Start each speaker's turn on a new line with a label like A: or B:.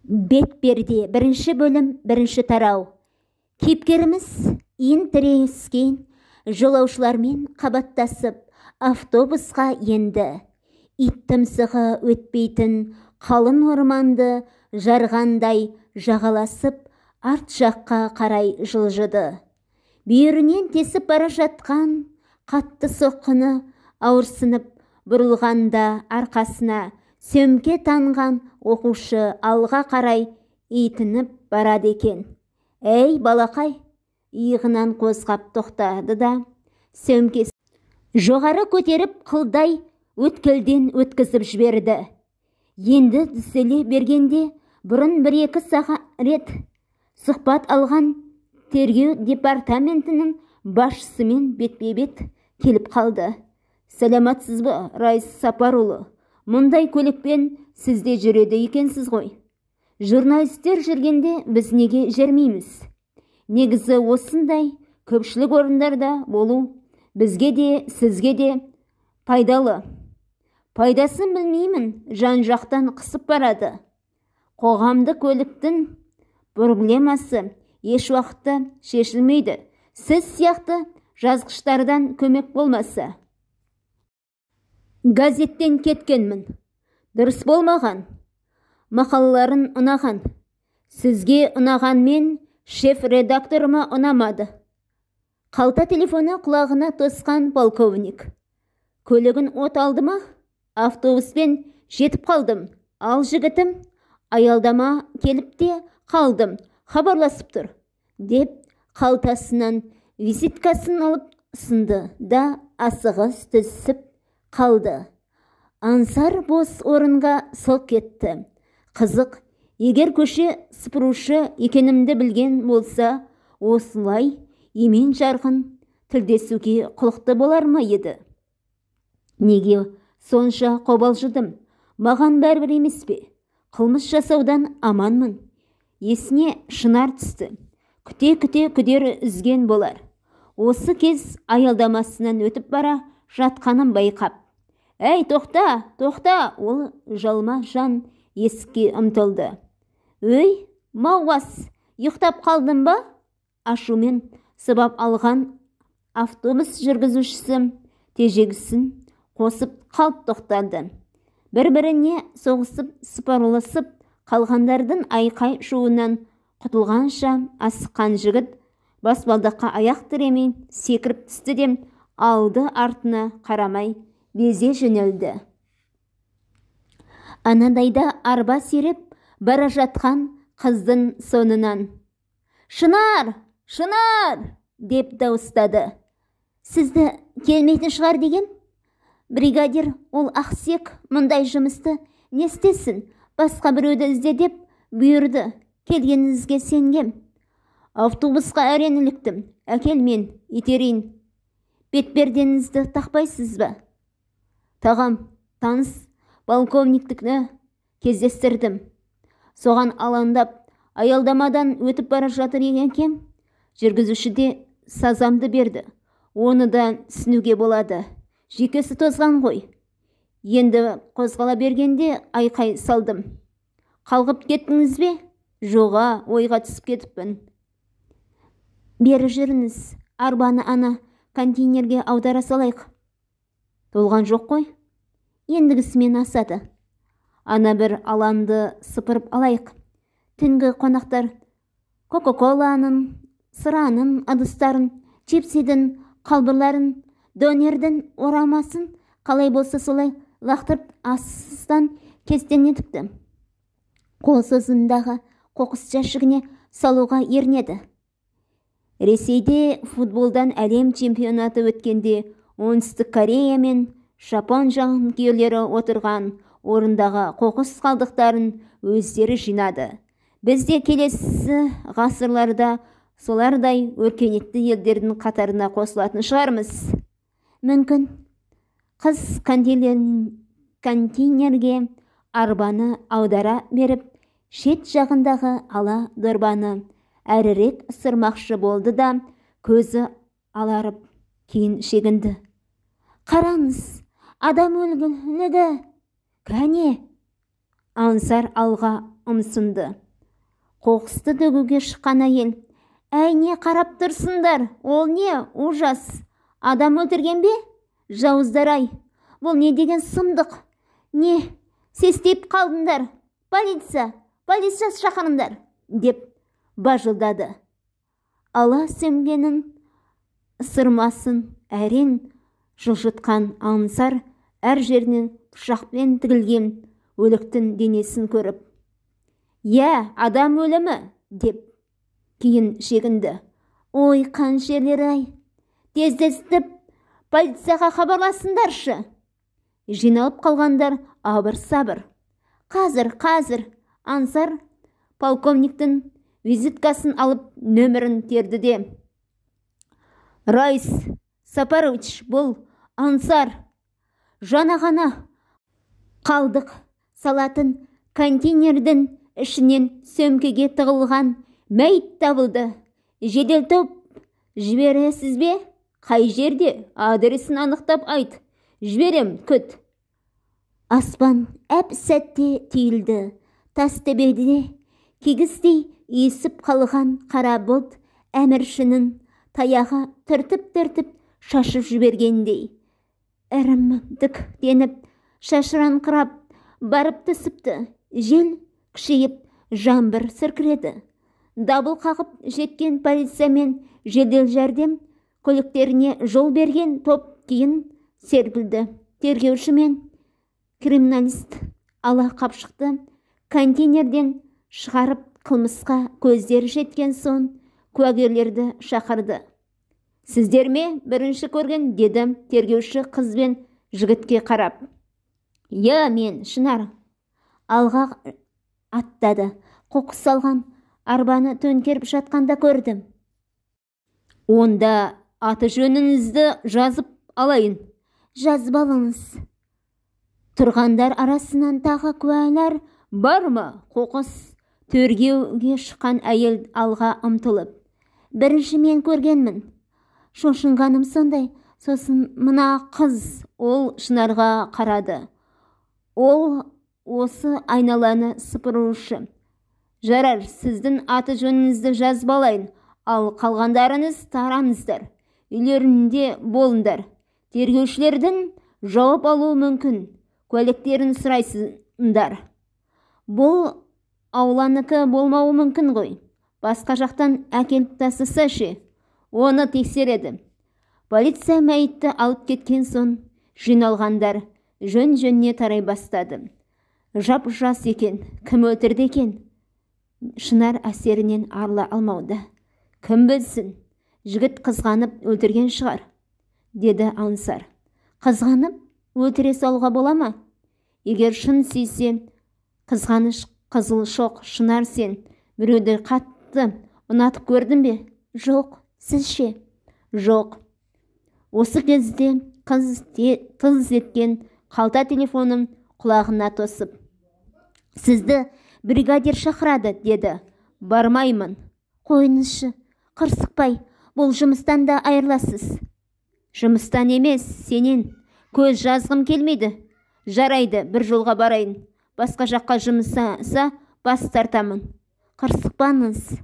A: Бетперде, бірінші бөлім, бірінші тарау. Кейіпкеріміз иін тірескен жолаушылармен қабаттасып автобусқа енді. Ит тұмсығы өтпейтін қалың орманды жарғандай жағаласып арт жаққа қарай жылжыды. Бүйірінен тесіп бара жатқан қатты соққыны ауырсынып бұрылғанда арқасына сөмке таңған оқушы алға қарай итініп барады екен. Әй, балақай, иығынан қозғап тоқтады да, сөмкесін жоғары көтеріп қылдай өткелден өткізіп жіберді. Енді түзеле бергенде бұрын бір-екі рет сұхбат алған тергеу департаментінің басшысымен бетпе-бет келіп қалды. Сәлематсыз ба, Райыс Сапарұлы? Мұндай көлікпен сіз де жүреді екенсіз ғой. Журналистер жүргенде біз неге жүрмейміз? Негізі осындай көпшілік орындарда болу бізге де, сізге де пайдалы. Пайдасын білмеймін, жан-жақтан қысып барады. Қоғамдық көліктің проблемасы еш уақытта шешілмейді. Сіз сияқты жазғыштардан көмек болмаса. Газеттен кеткенмін. Дұрыс болмаған. Мақалаларын ұнаған. Сізге ұнағанмен шеф-редакторыма ұнамады. Қалта телефоны құлағына тосқан полковник. Көлігін от алды ма? Автобуспен жетіп қалдым. Ал жігітім, аялдама келіп те қалдым. Хабарласып тұр, деп қалтасынан визиткасын алып ұсынды да асығыс түсіп қалды. Ансар бос орынға солқ кетті. Қызық, егер көше сыпырушы екенімді білген болса, осылай емен жарқын тілдесуге құлықты болар ма еді? Неге сонша қобалжыдым? Маған бәрібір емес пе? Қылмыс жасаудан аманмын. Есіне Шынар түсті. Күте-күте күдер үзген болар. Осы кез аялдамасынан өтіп бара жатқанын байқап. Әй, тоқта, тоқта! Ол жалма жан есікке ұмтылды. Өй, мауас, ұйықтап қалдым ба? Ашумен сыбап алған автобус жүргізушісі тежегісін қосып қалт тоқтады. Бір-біріне соғысып, сыпырылысып қалғандардың айқай шуынан құтылғанша асыққан жігіт баспалдаққа аяқ тіремей секіріп түсті де алды артына қарамай безе жөнелді. Анадайда арба сүйреп бара жатқан қыздың соңынан «Шынар! Шынар!» деп дауыстады. Сізді келмейтін шығар деген? Бригадир ол ақсек мұндай жұмысты не істесін, басқа біреуді ізде деп бұйырды. Келгеніңізге сенгем. Автобусқа әрең іліктім. Әкел мен итерейін. Бетпердеңізді тақпайсыз ба? Тағам, таныс полковниктіні кездестірдім. Соған алаңдап аялдамадан өтіп бара жатыр екенем, жүргізуші де сазамды берді. Оны да түсінуге болады. Жүйкесі тозған ғой. Енді қозғала бергенде айқай салдым. Қалғып кеттіңіз бе? Жоға, ойға түсіп кетіппін. Бері жүріңіз, арбаны ана контейнерге аудара салайық. Толған жоқ қой. Ендігісімен асады. Ана бір аланды сыпырып алайық. Түнгі қонақтар Кока-коланың, сыраның ыдыстарын, чипсидің қалбырларын, донердің орамасын қалай болса солай лақтырып астан кестен етіпті. Қол созымдағы қоқыс жәшігіне салуға ерінеді. Ресейде футболдан әлем чемпионаты өткенде Оңтүстік Корея мен Жапон жанкүйерлері отырған орындағы қоқыс қалдықтарын өздері жинады. Біз де келесі ғасырларда солардай өркениетті елдердің қатарына қосылатын шығармыз. Мүмкін. Қыз контейнерге арбаны аудара беріп, шет жағындағы ала дорбаны әрірек ысырмақшы болды да, көзі аларып кейін шегінді. Қараңыз, адам өлгілігі! Кәне, Ансар алға ұмсынды. Қоқысты төгуге шыққан әйел: «Әй, не қарап тұрсыңдар? Ол не ужас? Адам өлтірген бе? Жауыздар-ай, бұл не деген сұмдық? Не сестейіп қалдыңдар? Полиция, полиция шақырыңдар!» деп бажылдады. Ала сөмкенің сырмасын әрең жылжытқан Ансар әр жерінен пышақпен тігілген өліктің денесін көріп, «Иә, адам өлімі!» деп кейін шегінді. «Ой, қаншерлер-ай! Тездетіп полицияға хабарласыңдаршы!» Жиналып қалғандар абыр-сабыр. «Қазір, қазір!» Ансар полковниктің визиткасын алып, нөмірін терді де: «Райс Сапарович, бұл Ансар. Жаңа ғана қалдық салатын контейнердің ішінен сөмкеге тығылған мәйіт табылды. Жедел топ жібересіз бе? Қай жерде? Адресін анықтап айт. Жіберем, күт». Аспан әп сәтте түйілді. Тас төбеде кигіздей есіп қалған қара бұлт әміршінің таяғы түртіп-түртіп шашып жібергендей ірімдіктеніп, шашыраңқырап барып түсіпті. Жел күшейіп, жаңбыр сіркіреді. Дабыл қағып жеткен полиция мен жедел жәрдем көліктеріне жол берген топ кейін серпілді. Тергеуші мен криминалист ала қапшықты контейнерден шығарып, қылмысқа көздері жеткен соң куәгерлерді шақырды. «Сіздер ме бірінші көрген?» деді тергеуші қыз бен жігітке қарап. «Иә, мен, Шынар алға аттады. Қоқыс салған арбаны төңкеріп жатқанда көрдім». «Онда аты жөніңізді жазып алайын». «Жазып алыңыз». Тұрғандар арасынан тағы куәлар бар ма? Қоқыс тергеуге шыққан әйел алға ұмтылып: «Бірінші мен көргенмін. Шошынғаным сондай. Сосын мына қыз». Ол Шынарға қарады. «Ол осы айналаны сыпырушы». «Жарар, сіздің аты жөніңізді жазып алайын, ал қалғандарыңыз тараңыздар, үйлерінде болыңдар. Тергеушілердің жауап алуы мүмкін, куәліктерін сұрайсыңдар. Бұл ауланыкі болмауы мүмкін ғой. Басқа жақтан әкеліп тастаса ше, оны тексереді». Полиция мәйітті алып кеткен соң жиналғандар жөн-жөніне тарай бастады. Жап жас екен, кім өлтірді екен? Шынар әсерінен арыла алмауда. «Кім білсін, жігіт қызғанып өлтірген шығар», деді Ансар. «Қызғанып өлтіре салуға бола ма? Егер шын сүйсе, қызғаныш қызыл шоқ. Шынар, сен біреуді қатты ұнатып көрдің бе?» «Жоқ, сіз ше?» «Жоқ». Осы кезде қыз тыз еткен қалта телефонын құлағына тосып: «Сізді бригадир шақырады», деді. «Бармаймын». «Қойыңызшы, қырсықпай, бұл жұмыстан да айырыласыз». «Жұмыстан емес, сенен көз жазғым келмейді». «Жарайды, бір жолға барайын. Басқа жаққа жұмсаса бас тартамын». «Қырсықпаңыз».